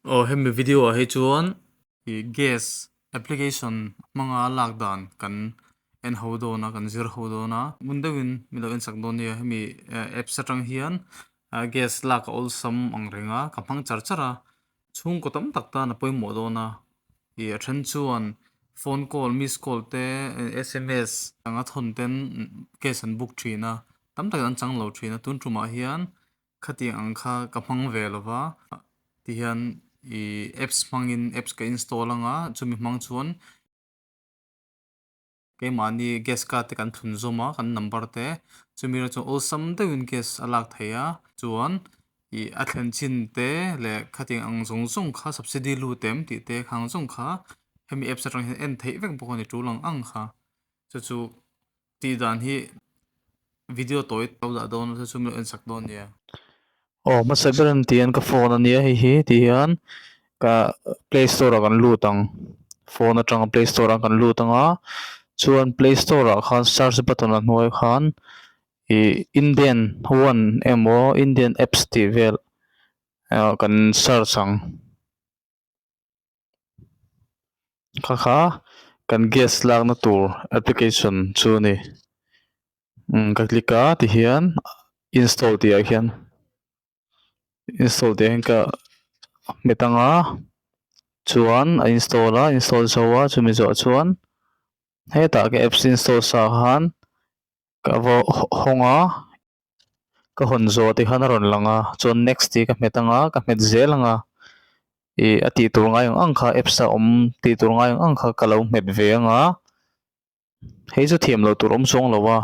Aw hemi video ah hi chuan ih gas application hmanga lak dan kan en ho dawn a kan zir ho dawn a ngun deuhin min lo en sak dawn nia hemi apps atang hian gas lak a awlsam ang reng a ka hmang char char a chhungkaw tam tak tan a pawimawh dawn a ih a then chuan phone call miss call te sms anga thawn ten gas an book thin a tam takin an chang lo thin a tun tumah hian. Khatiang ang kha ka hmang ve lo va, tihian ih apps hmangin apps ka install anga chumi hmang chuan keimahni gas card te kan thlun zawm a kan number te chumi erawh chuan awlsam deuhin gas a lak theih a chuan ih a thlen chin te leh khatiang ang zawng zawng kha subsidy lut em tih te khang zawng kha hemi apps atang hian en theih vek bawk a ni tul ang ang kha chu chu. Tih dan hi video tawi to dah dawn a chu min lo en sak dawn nia. Aw hmasa ber an tih hian ka phone a nia hei hi tih hian ka play store ah kan lut ang phone atanga play store ah kan lut ang a chuan play store ah khan search button a hnuai khan ih indian one emaw indian apps tih vel ah kan search ang. Kha kha kan gas lakna tur application chu a ni umm ka click a tihian install tih ah hian install tih ah hian ka hmet ang a chuan a install a install zo a chumi zawh chuan hetah ka apps install sa khan ka va hawng a. Ka hawn zawh tih khan a rawn lang a chuan next tih ka hmet ang a ka hmet zel ang a ih a tih tur ngai ang ang kha apps a awm tih tur ngai ang ang kha ka lo hmet ve ang a hei chu thiam loh tur awm chuang lo a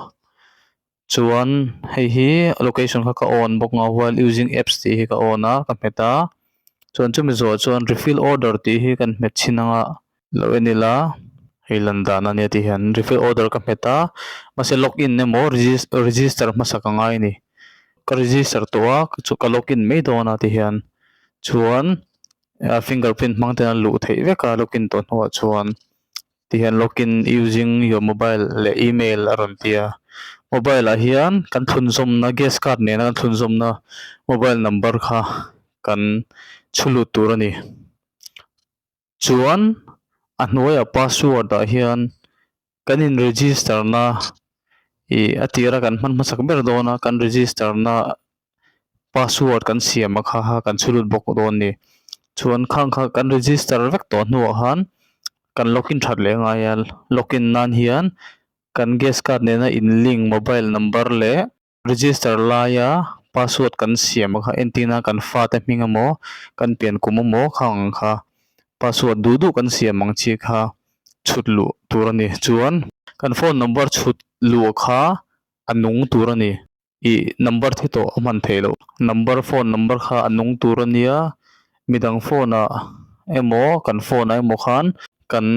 chuan hei hi location kha ka on bawk ang a while using apps tih hi ka on a ka hmet a chuan chumi zawh chuan refill order tih hi kan hmet chhin ang a. Lo en ila hei lan dan a nia tih hian refill order ka hmet a mahse log in emaw register hmasa ka ngai a ni ka register tawh a chu ka log in mai dawn a ti hian chuan finger print hmang ten a luh theih vek a log in tawh hnuah chuan ti hian log in using your mobile leh email a rawn ti a mobile ah hian kan thlunzawmna gas card nena kan thlunzawmna mobile number kha kan chhu lut tur a ni. Chuan a hnuaiah password ah hian kan in register na ih a tira kan hman hmasak ber dawn a kan register na password kan siam a kha kha kan chhu lut bawk dawn a ni chuan khang kha kan register vek tawh hnuah khan kan login that leh ngai a login nan hian kan gas card nena in link mobile number leh. Register laia password kan siam a kha entirna kan fate hming emaw kan pian kum emaw kha ang kha password duh duh kan siam ang chi kha chhut luh tur a ni. Chuan kan phone number chhut luh kha a nung tur a ni. Ih number thi tawh a hman theih loh. Number phone number kha a nung tur a nia midang phone ah emaw kan phone ah emaw khan kan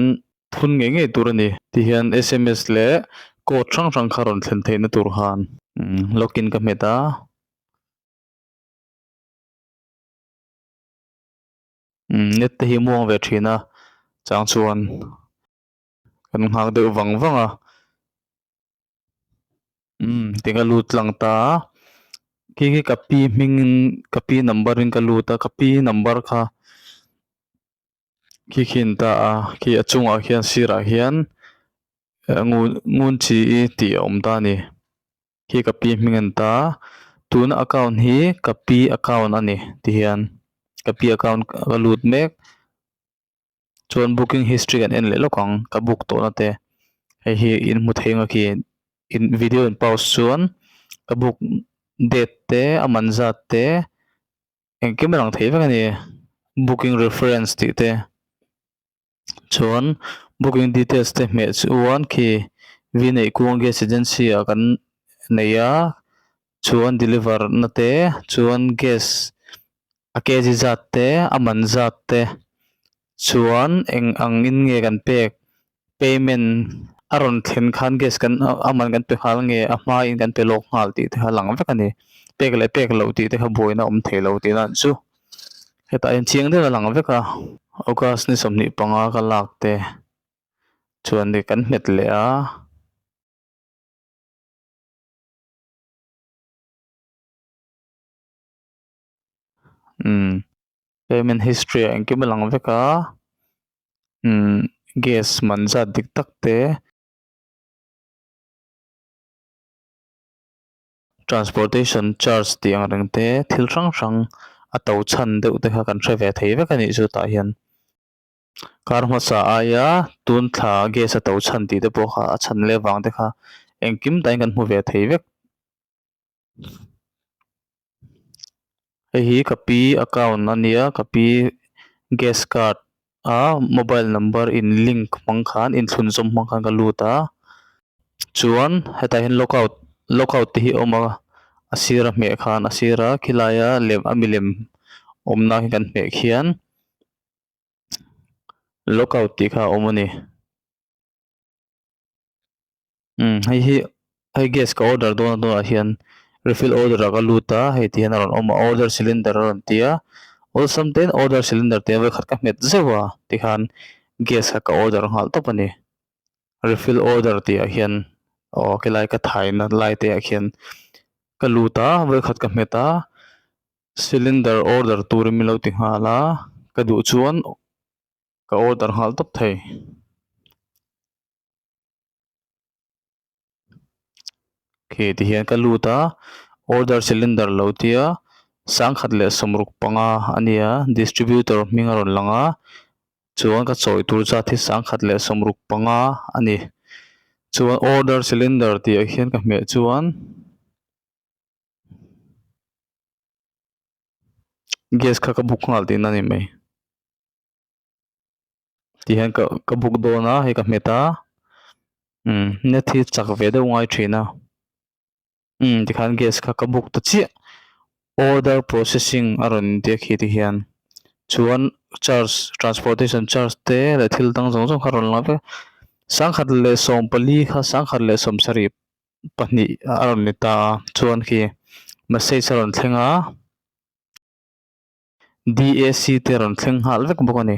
Phun ngei ngei tur a ni. Tihian sms leh code hrang hrang kha rawn thlen theihna tur khan login ka hmet a. Net te hi muang ve thin a chang chuan kan nghak deuh vang vang a. Tinga lut tlang ta a khi khi ka pi hmingin ka pi number in ka lut a ka pi number kha. Khi khi an ta a khi a chungah khian sirah hian ngun ngun chi i tih a awm ta a ni khi ka pi hming an ta a tuna account hi ka pi account a ni ti hian ka pi account ka lut mek chuan booking history kan en leh lawk ang ka book tawh na te hei hi in hmu thei ang a khi in video in pause chuan ka book date te a man zat te. Engkim a lang thei vek a ni booking reference tih te chuan booking details te hmeh chuan khi v neih kuang gas agency ah kan nei a chuan deliver na te chuan gas a kg zat te a man zat te chuan eng ang in nge kan pek payment a rawn thlen khan gas kan a man kan pe nghal nge a hma in kan pe lawk nghal tih te kha a lang vek a ni pek leh pek loh tih te kha buaina a awm thei lo tih dan chu hetah hian chiang deuh a lang vek a august ni 25 ka lak te chuan ni kan hmet leh a. Umm. Payment history ah engkim a lang vek a umm gas man zat dik tak te. Transportation charge tih ang reng te thil hrang hrang a to chhan deuh te kha kan hre ve thei vek a nih chu tah hian kar hmasa aia tun thla gas a to chhan tih te pawh kha a chhan leh vang te kha engkim tah hian kan hmu ve thei vek. Hei hi ka pi account a nia ka pi gas card a mobile number in link hmang khan inthlun zawm hmang khan ka lut a chuan hetah hian lockout lockout te hi a awm a a sira hmeh khan a sira khilaia lem a milem awmna hi kan hmeh khian lockout tih kha a awm a ni. Umm hei hi hei gas ka order dawn a tunah hian refill order ah ka lut a hei ti hian a rawn awm a order cylinder a rawn ti a awlsam te in order cylinder tih a vawikhat ka hmet zeuh a tikhan gas kha ka order nghal tawp a ni refill order tih ah hian aw khilai ka thaina lai te ah khian ka lut a vawikhat ka hmet a cylinder order turin min lo ti nghal a ka duh chuan ka order nghal tawp thei. Khi ti hian ka lut a order cylinder lo tia sangkhat leh sawmruk panga a nia distributor hming a rawn lang a chuan ka chawi tur zat hi sangkhat leh sawmruk panga a ni chuan order cylinder tih ah hian ka hmeh chuan. Gas kha ka book nghal tihna a ni mai. Ti hian ka ka book dawn a hei ka hmet a umm net hi chak ve deuh ngai thin a umm tikhan gas kha ka book ta chiah order processing a rawn inti a khi ti hian chuan charge transportation charge te leh thil dang zawng zawng kha a rawn lang vek a sangkhat leh sawmpali kha sangkhat leh sawmsarih pahnih a rawn ni ta a chuan khi message a rawn thleng a. DAC te rawn thleng nghal vek bawk a ni.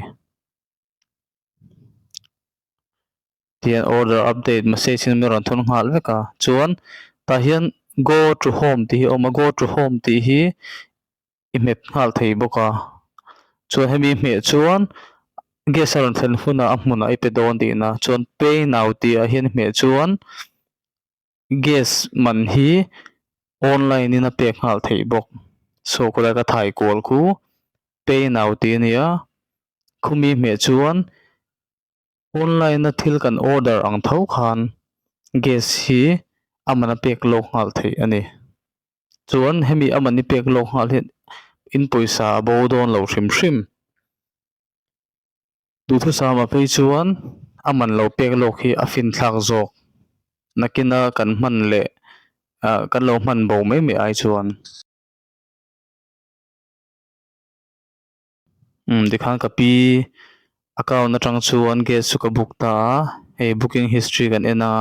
Tihian order update message in min rawn thawn nghal vek a chuan tah hian go to home tih hi a awm a go to home tih hi i hmet nghal thei bawk a chuan hemi hmeh chuan gas a rawn thlen hunah a hmunah i pe dawn tihna chuan pay now tih ah hian i hmeh chuan Gas man hi online in a pek nghal theih bawk. Saw khawlai ka thai kual khu pay now tih a nia. Khumi hmeh chuan online a thil kan order ang tho khan gas hi a man a pek lawk nghal theih a ni. Chuan hemi a man i pek lawk nghal hian in pawisa a bo dawn lo hrim hrim. Duhthusama phei chuan a man lo pek lawk hi a finthlak zawk nakina kan hman leh ah kan lo hman bo mai mai ai chuan. Umm tikhan ka pi account atang chuan gas chu ka book ta a hei booking history kan en a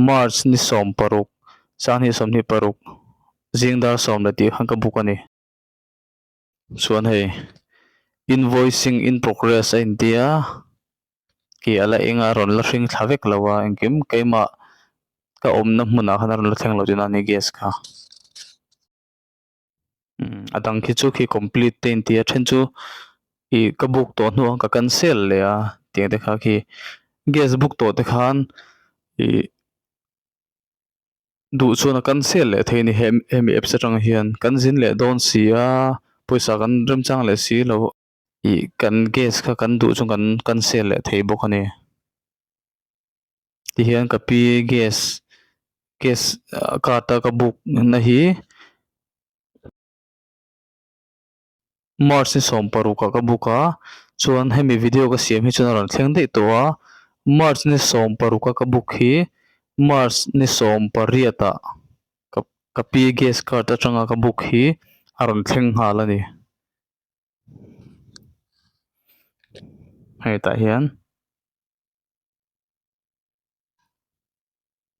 march ni 16 sanghnih 26 zing dar 10 tih khan ka book a ni. Chuan hei invoicing in progress a intia khi a la eng a rawn la hring thla vek lo a engkim keimah ka awmna hmunah khan a rawn la thleng lo tihna a ni gas kha umm a dang khi chu khi complete te a intia then chu ih ka book tawh hnuah ka cancel leh a tiang te kha khi gas book tawh te khan ih. Duh chuan a cancel leh thei a ni hemi apps atang hian kan zin leh dawn si a pawisa kan remchang leh si lo ih kan gas kha kan duh chuan kan cancel leh thei bawk a ni tihian ka pi gas gas card a ka book na hi March ni 16 ah ka book a chuan hemi video ka siam hi chuan a rawn thleng daih tawh a March ni 16 a ka book hi March ni 18 ah ka ka pi gas card atanga ka book hi a rawn thleng nghal a ni hei tah hian.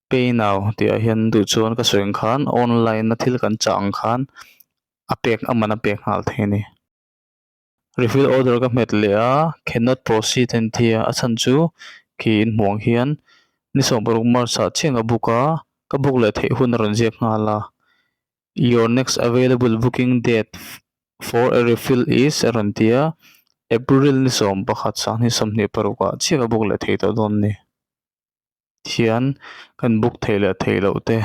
Pay now tih ah hian duh chuan ka sawi ang khan online a thil kan chah ang khan a pek a man a pek nghal thei a ni. Refill order ka hmet leh a cannot proceed a inti a a chhan chu khi inhmuh ang hian ni 16 march ah chiah ka book a ka book leh theih hun a rawn ziak nghal a your next available booking date. For a refill is a rawn ti a April ni 11 2026 ah chiah ka book leh thei tawh dawn a ni. Thian kan book theih leh theih loh te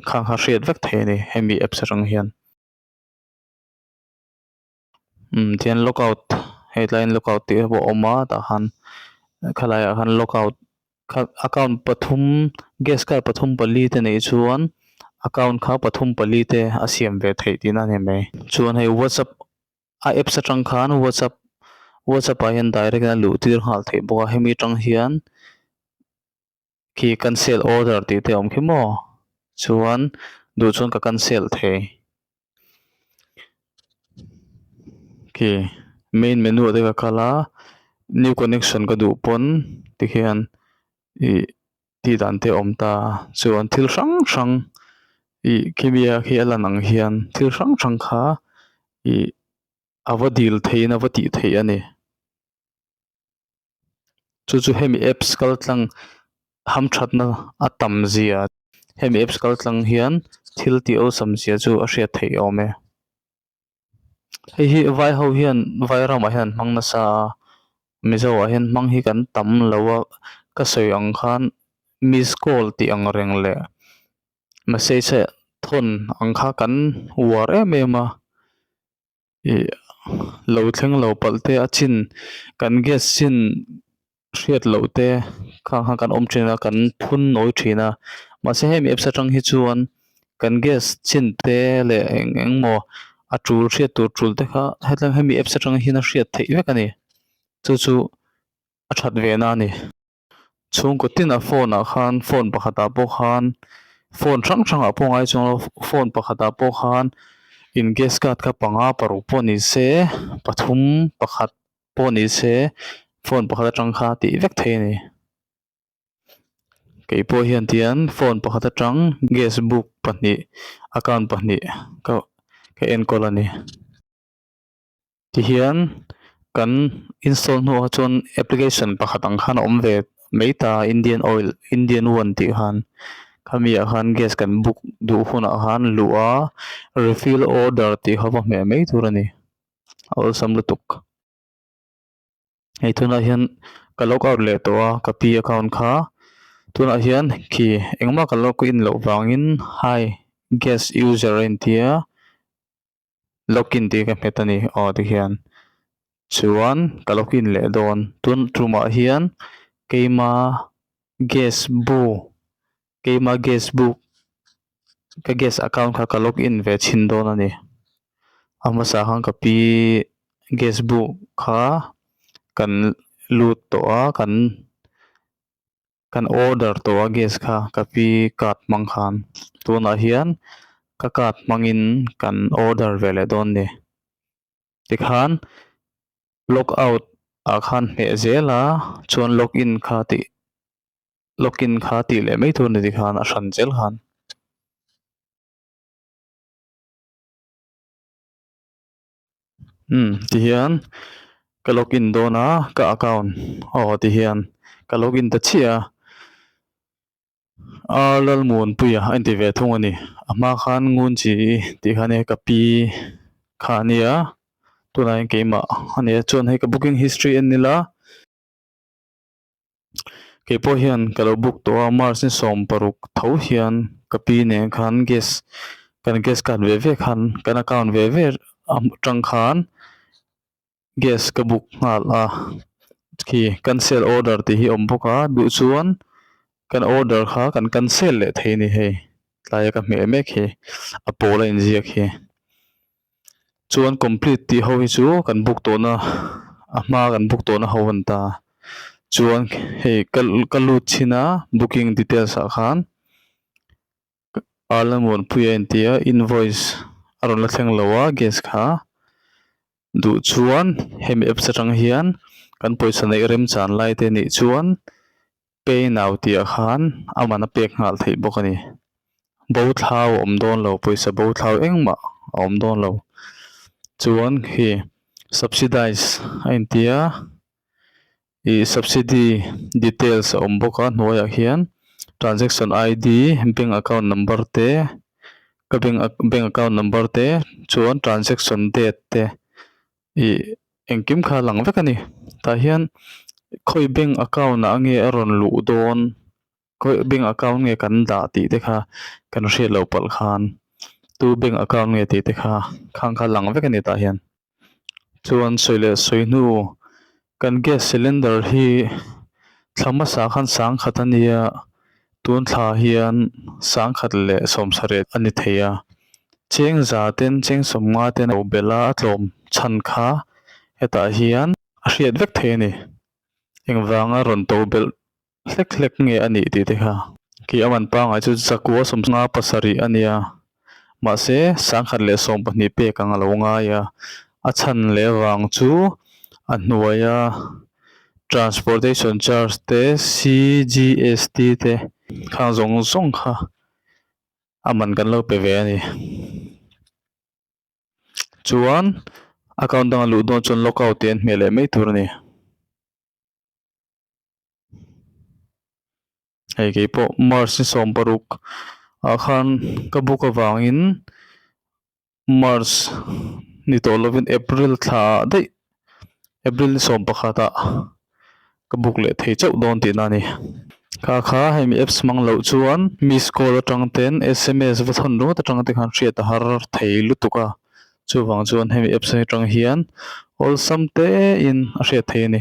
khang kha hriat vek theih a ni hemi apps atang hian. Umm tihian lockout hei tlaiin lockout tih pawh a awm a tah khan khalai ah khan lockout kha account pathum gas card pathum pali te neih chuan account kha pathum pali te a siam ve theih tihna a ni mai. Chuan hei whatsapp a apps atang khan whatsapp whatsapp ah hian direct in a luh tir nghal theih bawk a hemi atang hian khi cancel order tih te a awm khi maw chuan duh chuan ka cancel thei khi main menu ah te ka kal a new connection ka duh pawn tikhian ih tih dan te a awm ta chuan thil hrang hrang ih khimi a khi a lan ang hian thil hrang hrang kha ih a va dil theihin a va tih theih a ni. Chu chu hemi apps kal tlang hamthatna a tam zia hemi apps kal tlang hian thil tih awlsam zia chu a hriat theih awm e. Hei hi vai ho hian vai ramah hian an hmang nasa a Mizo ah hian hmang hi kan tam lo a ka sawi ang khan miss call tih ang reng leh message thawn ang kha kan uar em em a. Ih lo thleng lo palh te a chin kan gas chin hriat loh te khang kha kan awm thin a kan phun nawi thin a mahse hemi apps atang hi chuan kan gas chin te leh eng eng maw a tul hriat tur tul te kha hetlai hemi apps atang hian a hriat theih vek a ni chu chu a that ve na a ni. Chhungkaw tin a phone ah khan phone pakhat ah pawh khan phone hrang hrang ah pawh ngai chuang lo phone pakhat ah pawh khan in gas card kha panga paruk pawh ni se pathum pakhat pawh ni se phone pakhat atang kha tih vek thei a ni keipawh hian tihian phone pakhat atang gas book pahnih account pahnih ka ka enkawl a ni. Tihian kan install hnuah chuan application pakhat ang khan a awm ve mai ta Indian oil Indian one tih khan khami ah khan gas kan book duh hunah khan luh a refill order tih kha va hmeh mai tur a ni a awlsam lutuk. Hei tunah hian ka log out leh tawh a ka pi account kha tunah hian khi engmah ka log in loh vangin hi gas user a intia. Login tih ka hmet a ni aw tikhian chuan ka login leh dawn tun tumah hian keima gas bu keima gas book ka gas account kha ka login ve chhin dawn a ni a hmasa khan ka pi gas bu kha kan lut tawh a kan. Kan order tawh a gas kha ka pi card hmang khan tunah hian ka card hmangin kan order ve leh dawn ni tikhan log out ah khan hmeh zel a chuan log in kha tih log in kha tih leh mai tur a ni tikhan a hran zel khan. Umm tihian ka log in dawn a ka account aw tihian ka log in ta chiah a a Lalmuanpuia a inti ve thung a ni a hma khan ngun chi tih kha nia ka pi kha a nia tunah hian keimah a nia chuan hei ka booking history en ila. Kei pawh hian ka lo book tawh a march ni 16 tho hian ka pi nen khan gas kan gas card ve ve khan kan account ve ve atang khan gas ka book nghal a khi cancel order tih hi a awm bawk a duh chuan kan order kha kan cancel leh thei a ni hei tlai a ka hmeh mek hi a pawl a inziak hi. Chuan complete tih ho hi chu kan book tawhna a hma kan book tawhna ho an ta chuan hei ka ka lut chhin a booking details ah khan Alamuanpuia a inti a invoice a rawn la thleng lo a gas kha duh chuan hemi apps atang hian kan pawisa neih remchan lai te nih chuan pay now tih ah khan a man a pek nghal theih bawk a ni. Bo thlau a awm dawn lo pawisa bo thlau engmah a awm dawn lo chuan khi subsidize a intia ih subsidy details a awm bawk a hnuaiah hian transaction I_D bank account number te ka bank bank account number te chuan transaction date te. Ih engkim kha a lang vek a ni tah hian khawi bank account ah nge a rawn luh dawn khawi bank account nge kan dah tih te kha kan hriat loh palh khan tu bank account nge tih te kha khang kha a lang vek a ni tah hian chuan sawi leh sawi hnu kan gas cylinder hi thla hmasa khan sangkhat a nia tun thla hian sangkhat leh sawmsarih a ni thei a. Cheng za ten cheng sawmnga ten a lo belh a a tlawm chhan kha hetah hian a hriat vek thei a ni. Engvanga rawn to belh hlek hlek nge a nih tih te kha. Khi a man pangai chu zakua sawmnga pasarih a nia. Mahse sangkhat leh 12 pek ang a lo ngai a. A chhan leh vang chu a hnuaia transportation charge te CGST te khang zawng zawng kha. A man kan lo pe ve a ni. Chuan account danga luh dawn chuan log out tih an hmeh leh mai tur a ni. Hei kei pawh March ni 16 ah khan ka book avangin March ni tawh lovin April thla ah daih April ni 11 ah ka book leh thei chauh dawn tihna a ni. Kha kha hemi apps hmang loh chuan miss call atang ten sms va thawn ringawt atang te khan hriat a har thei lutuk a, chuvang chuan hemi apps atang hian awlsam te in a hriat thei a ni.